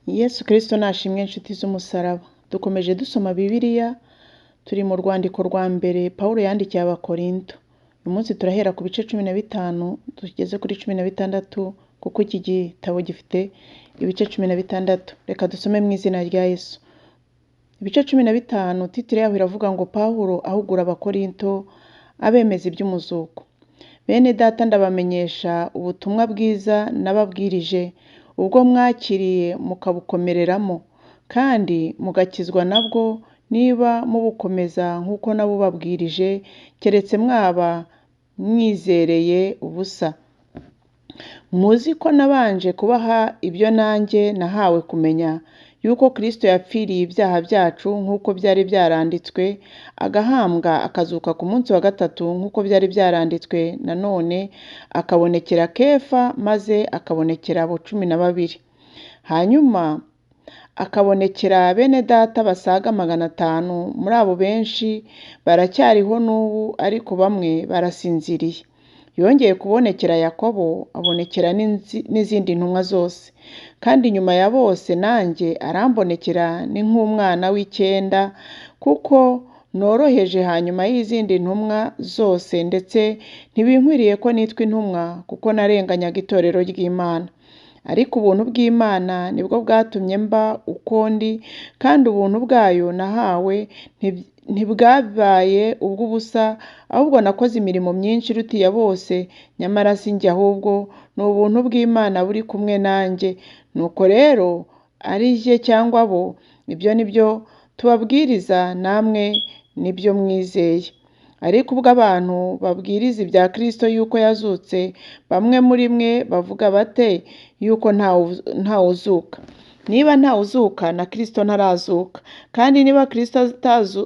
Yesu Kristo nashimwe inshuti z'umusaraba. Dukomeje dusoma Bibiliya, turi mu rwandiko rwa mbere Pawulo yandikiye Abakorinto. Uyu munsi turahera ku bice 15 tugeze kuri 16 kuko iki gitabo gifite ibice 16. Reka dusome mu izina rya Yesu. Ibice 15, titire yaho iravuga ngo Pawulo ahugura Abakorinto abemeza iby'umuzuko. Bene data, ndabamenyesha ubutumwa bwiza nababwirije, ubwo mwakiriye mukabukomereramo, kandi mugakizwa nabwo niba mubukomeza nk'uko nabubabwirije, keretse mwaba mwizereye ubusa. Muzi ko nabanje kubaha ibyo nanjye nahawe kumenya, yuko Kristo yapfiriye ibyaha byacu nk'uko byari byaranditswe, agahambwa akazuka ku munsi wa gatatu nk'uko byari byaranditswe nanone, akabonekera Kefa maze akabonekera abo 12. Hanyuma akabonekera bene data basaga 500, muri abo benshi baracyariho n'ubu ariko bamwe barasinziriye. Yongeye kubonekera Yakobo, abonekera n'izindi ntumwa zose. Kandi nyuma ya bose nanjye arambonekera ni nk'umwana w'icyenda, kuko noroheje hanyuma y'izindi ntumwa zose, ndetse ntibinkwiriye ko nitwa intumwa kuko narenganyaga itorero ry'Imana. Ariko ubuntu bw'Imana nibwo bwatumye mba uko ndi, kandi ubuntu bwayo nahawe ntibwabaye ubw'ubusa, ahubwo nakoze imirimo myinshi iruta iya bose, nyamara si njye ahubwo ni ubuntu bw'Imana buri kumwe nanjye. Nuko rero ari jye cyangwa bo, ibyo ni byo tubabwiriza, namwe nibyo mwizeye. Ariko ubwo abantu babwiriza ibya Kristo yuko yazutse, bamwe muri mwe bavuga bate yuko ntawuzuka? Niba ntawuzuka, na Kristo ntarazuka. Kandi niba Kristo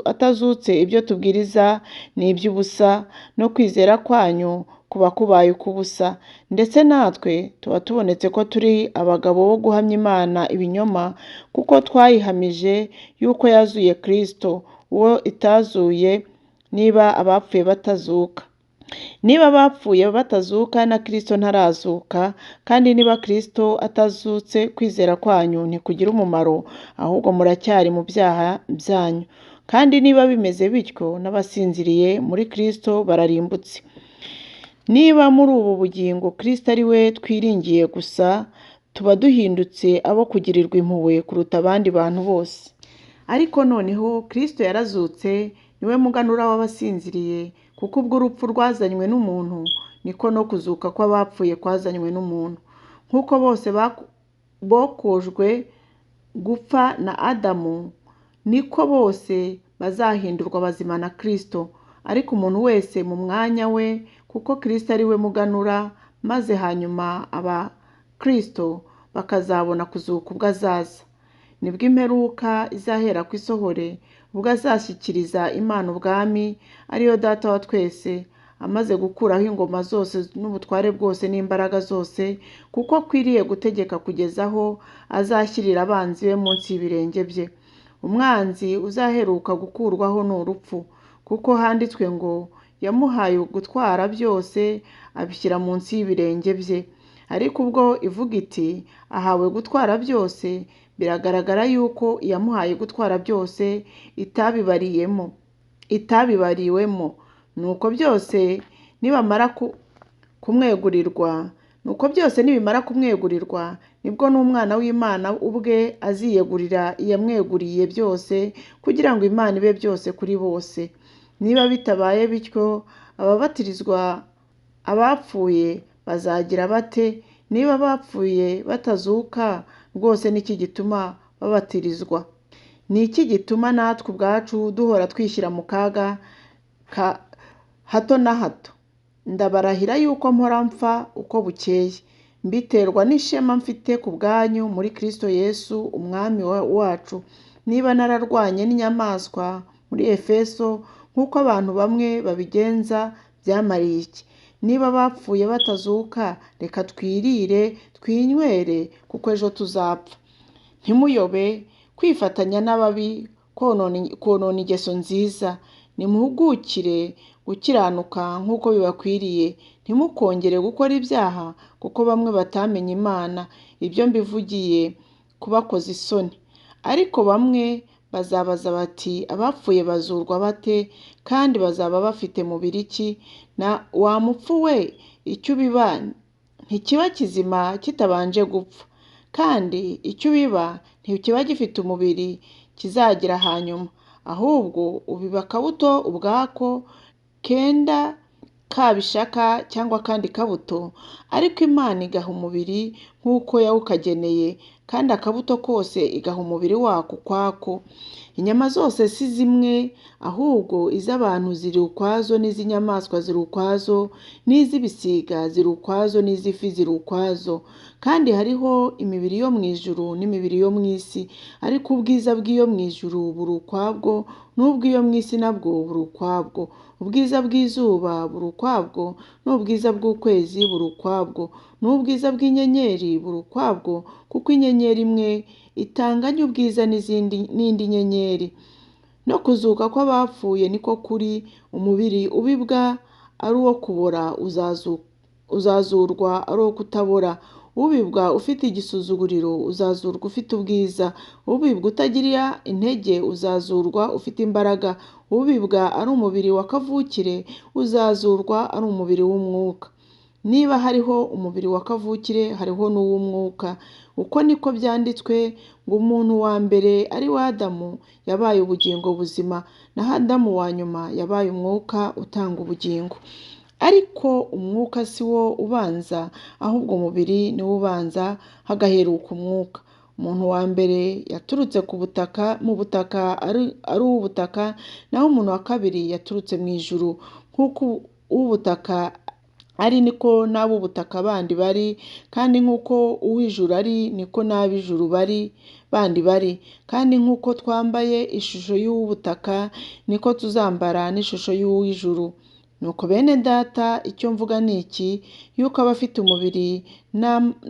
atazutse, ibyo tubwiriza ni iby'ubusa, no kwizera kwanyu kuba kubaye uk'ubusa. Ndetse natwe tuba tubonetse ko turi abagabo bo guhamya Imana ibinyoma, kuko twayihamije yuko yazuye Kristo, uwo itazuye, niba abapfuye batazuka. Niba abapfuye batazuka, na Kristo ntarazuka, kandi niba Kristo atazutse, kwizera kwanyu ntikugira umumaro, ahubwo muracyari mu byaha byanyu. Kandi niba bimeze bityo, n'abasinziriye muri Kristo bararimbutse. Niba muri ubu bugingo Kristo ari we twiringiye gusa, tuba duhindutse abo kugirirwa impuhwe kuruta abandi bantu bose. Ariko noneho Kristo yarazutse, niwe muganura w'abasinziriye, kuko ubwo urupfu rwazanywe n'umuntu, niko no kuzuka kw'abapfuye kwazanywe n'umuntu. Nk'uko bose bokojwe gupfa na Adamu, niko bose bazahindurwa bazima na Kristo, ariko umuntu wese mu mwanya we, kuko Kristo ari we muganura, maze hanyuma aba Kristo bakazabona kuzuka ubwo azaza. Nibwo imperuka izahera ku isohore, ubwo azashyikiriza Imana ubwami, ariyo Data wa twese, amaze gukuraho ingoma zose n'ubutware bwose n'imbaraga zose, kuko akwiriye gutegeka kugeza aho azashyirira abanzi be munsi y'ibirenge bye. Umwanzi uzaheruka gukurwaho ni urupfu, kuko handitswe ngo yamuhaye gutwara byose, abishyira munsi y'ibirenge bye. Ariko ubwo ivuga iti ahawe gutwara byose, biragaragara yuko iyamuhaye gutwara byose itabibariwemo. Nuko byose nibamara kumwegurirwa, nuko byose nibimara kumwegurirwa, nibwo n'Umwana w'Imana ubwe aziyegurira iyamweguriye byose, kugira ngo Imana ibe byose kuri bose. Niba bitabaye bityo, ababatirizwa abapfuye bazagira bate? Niba abapfuye batazuka, rwose ni iki gituma babatirizwa? Ni iki gituma natwe ubwacu duhora twishyira mu kaga ka hato na hato? Ndabarahira yuko mpora mpfa uko bukeye, mbiterwa n'ishema mfite ku bwanyu muri Kristo Yesu Umwami wacu. Niba nararwanye n'inyamaswa muri Efeso nk'uko abantu bamwe babigenza, byamariye iki? Niba abapfuye batazuka, reka twirire twinywere, kuko ejo tuzapfa. Ntimuyobe, kwifatanya n'ababi konona ingeso nziza. Nimuhugukire gukiranuka nk'uko bibakwiriye, ntimukongere gukora ibyaha, kuko bamwe batamenye Imana. Ibyo mbivugiye kubakoza isoni. Ariko bamwe bazabaza bati abapfuye bazurwa bate, kandi bazaba bafite mubiri ki? Na wa mupfu we, icyo ubiba ntikiba kizima kitabanje gupfa, kandi icyo ubiba ntikiba gifite umubiri kizagira hanyuma, ahubwo ubiba akabuto ubwako kenda kaba ishaka cyangwa akandi kabuto, ariko Imana igaha umubiri nk'uko yawukageneye, kandi akabuto kose igaha umubiri wako ukwako. Inyama zose si zimwe, ahubwo iz'abantu ziri ukwazo n'iz'inyamaswa ziri ukwazo, n'iz'ibisiga ziri ukwazo n'iz'ifi ziri ukwazo. Kandi hariho imibiri yo mu ijuru n'imibiri yo mu isi, ariko ubwiza bw'iyo mu ijuru buri ukwabwo, n'ubw'iyo mu isi nabwo buri ukwabwo. Ubwiza bw'izuba buri ukwabwo, n'ubwiza bw'ukwezi buri ukwabwo, n'ubwiza bw'inyenyeri buri ukwabwo, kuko inyenyeri imwe itanganya ubwiza n'izindi n'indi nyenyeri. No kuzuka kw'abapfuye niko kuri, umubiri ubibwa ari uwo kubora uzazurwa ari uwo kutabora, ubibwa ufite igisuzuguriro uzazurwa ufite ubwiza, ubibwa utagira intege uzazurwa ufite imbaraga, ubibwa ari umubiri wa kavukire uzazurwa ari umubiri w'umwuka. Niba hariho umubiri wa kavukire hariho n'uw'umwuka. Uko niko byanditswe ngo umuntu wa mbere ari we Adamu yabaye ubugingo buzima, naho Adamu wa nyuma yabaye umwuka utanga ubugingo. Ariko umwuka si wo ubanza, ahubwo umubiri ni wo ubanza, hagaheruka umwuka. Umuntu wa mbere yaturutse ku butaka, mu butaka ari uw'ubutaka, naho umuntu wa kabiri yaturutse mu ijuru. Nk'uko uw'ubutaka ari niko n'ab'ubutaka bandi bari, kandi nk'uko uw'ijuru ari niko n'ab'ijuru bari bandi bari. Kandi nk'uko twambaye ishusho y'uw'ubutaka niko tuzambara n'ishusho y'uw'ijuru. Nuko bene data, icyo mvuga ni iki, yuko abafite umubiri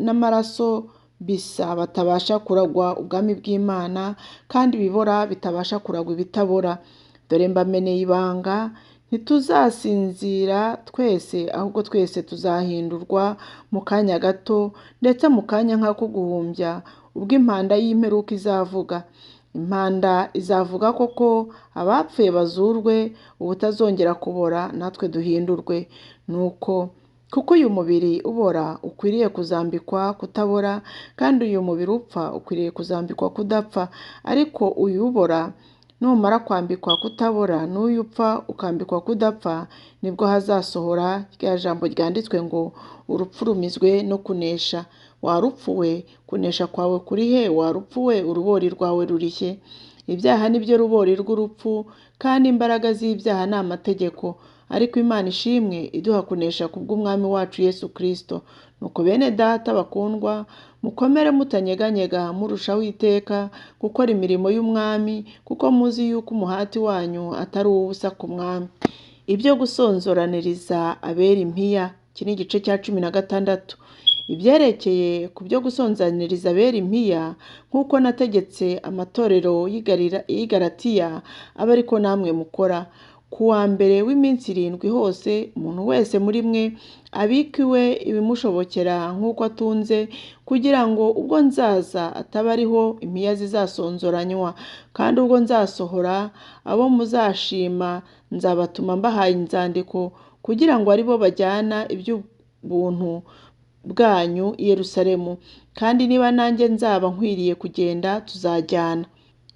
n'amaraso bisa batabasha kuragwa ubwami bw'Imana, kandi ibibora bitabasha kuragwa ibitabora. Dore mbameneye ibanga, ntituzasinzira twese, ahubwo twese tuzahindurwa mu kanya gato, ndetse mu kanya nk'ako guhumbya, ubwo impanda y'imperuka izavuga. Impanda izavuga koko, abapfuye bazurwe, ubutazongera kubora, natwe duhindurwe. Nuko kuko uyu mubiri ubora ukwiriye kuzambikwa kutabora, kandi uyu mubiri upfa ukwiriye kuzambikwa kudapfa. Ariko uyu ubora numara kwambikwa kutabora, n'uyu upfa ukambikwa kudapfa, nibwo hazasohora rya jambo ryanditswe ngo urupfu rumizwe no kunesha. Wa rupfu we, kunesha kwawe kuri he? Wa rupfu we, urubori rwawe ruri he? Ibyaha ni byo rubori rw'urupfu, kandi imbaraga z'ibyaha ni amategeko. Ariko Imana ishimwe iduha kunesha kubw'Umwami wacu Yesu Kristo. Nuko bene data bakundwa, mukomere mutanyeganyega, murushaho iteka gukora imirimo y'Umwami, kuko muzi yuko umuhati wanyu atari uw'ubusa ku Mwami. Ibyo gusonzoraniriza abera impiya, iki ni igice cya 16. Ibyerekeye ku byo gusonzaniriza abera impiya, nk'uko nategetse amatorero y'i Galatiya, abe ariko namwe mukora. Ku wa mbere w'iminsi 7 hose, umuntu wese muri mwe abike iwe ibimushobokera nk'uko atunze, kugira ngo ubwo nzaza ataba ariho impiya zizasonzoranywa. Kandi ubwo nzasohora abo muzashima, nzabatuma mbahaye inzandiko, kugira ngo ari bo bajyana iby'ubuntu bwanyu i Yerusalemu. Kandi niba nanjye nzaba nkwiriye kugenda, tuzajyana.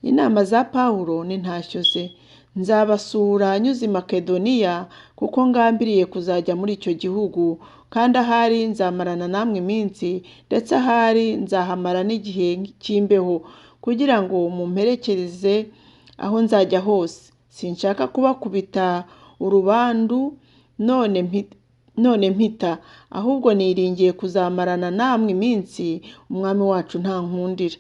Inama za Pawulo n'intashyo ze. Nzabasura nyuze i Makedoniya, kuko ngambiriye kuzajya muri icyo gihugu, kandi ahari nzamarana namwe iminsi, ndetse ahari nzahamara n'igihe cy'imbeho, kugira ngo mumperekereze aho nzajya hose. Sinshaka kubakubita urubandu none mpita, ahubwo niringiye kuzamarana namwe iminsi, Umwami wacu ntankundira.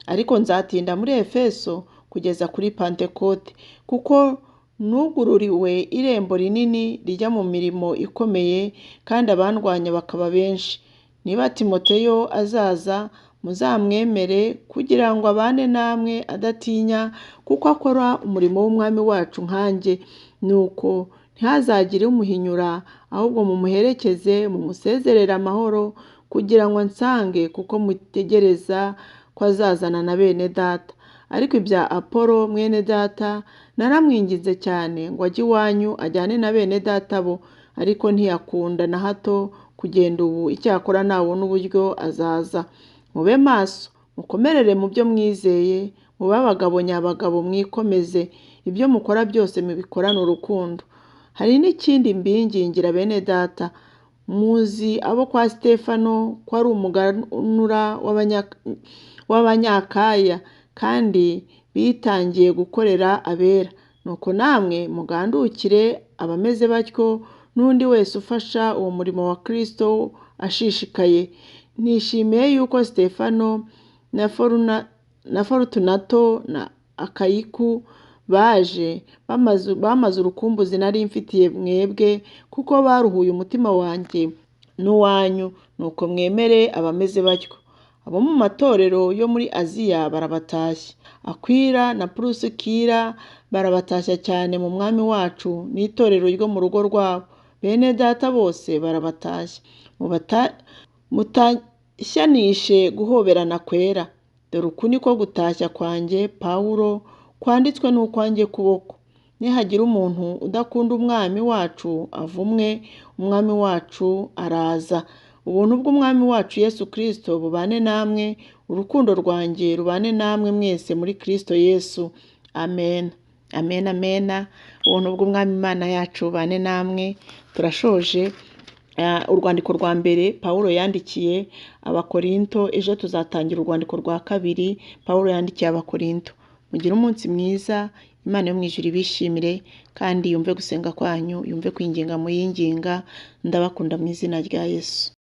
Ariko nzatinda muri Efeso kugeza kuri Pantekote, kuko nugururiwe irembo rinini rijya mu mirimo ikomeye, kandi abandwanya bakaba benshi. Niba Timoteyo azaza, muzamwemere kugira ngo abane namwe adatinya, kuko akora umurimo w'Umwami wacu nkanjye. Nuko ntihazagire umuhinyura, ahubwo mumuherekeze, mumusezerere amahoro, kugira ngo ansange, kuko mutegereza ko azazana na bene data. Ariko ibya Apolo mwene data naramwinginze cyane ngo ajye iwanyu ajyane na bene data bo, ariko ntiyakunda na hato kugenda ubu, icyakora nabona uburyo azaza. Mube maso, mukomerere mu byo mwizeye, mube abagabo nyabagabo mwikomeze, ibyo mukora byose mubikorane urukundo. Hari n'ikindi mbingingira bene data, muzi abo kwa Sitefano ko ari umuganura w'Abanyakaya kandi bitangiye gukorera abera. Nuko namwe mugandukire abameze batyo n'undi wese ufasha uwo murimo wa Kristo ashishikaye. Nishimiye yuko Sitefano na Forutunato na Akayiku baje bamaze urukumbuzi nari mfitiye mwebwe, kuko baruhuye umutima wanjye n'uwanyu. Nuko mwemere abameze batyo. Abo mu matorero yo muri Aziya barabatashya. Akwila na Purusikila barabatashya cyane mu Mwami wacu n'itorero ryo mu rugo rwabo. Bene data bose barabatashya. Mutashyanishe guhoberana kwera. Dore uku niko gutashya kwanjye Pawulo kwanditswe n'ukwanjye kuboko. Nihagira umuntu udakunda Umwami wacu avumwe, Umwami wacu araza. Ubuntu bw'Umwami wacu Yesu Kristo bubane namwe, urukundo rwanjye rubane namwe mwese muri Kristo Yesu. Amen. Amen, amen. Ubuntu bw'Umwami Imana yacu bubane namwe. Turashoje urwandiko rwa mbere Pawulo yandikiye Abakorinto, ejo tuzatangira urwandiko rwa kabiri Pawulo yandikiye Abakorinto. Mugire umunsi mwiza, Imana yo mu ijuru ibishimire kandi yumve gusenga kwanyu, yumve kwinginga muyinginga. Ndabakunda mu izina rya Yesu.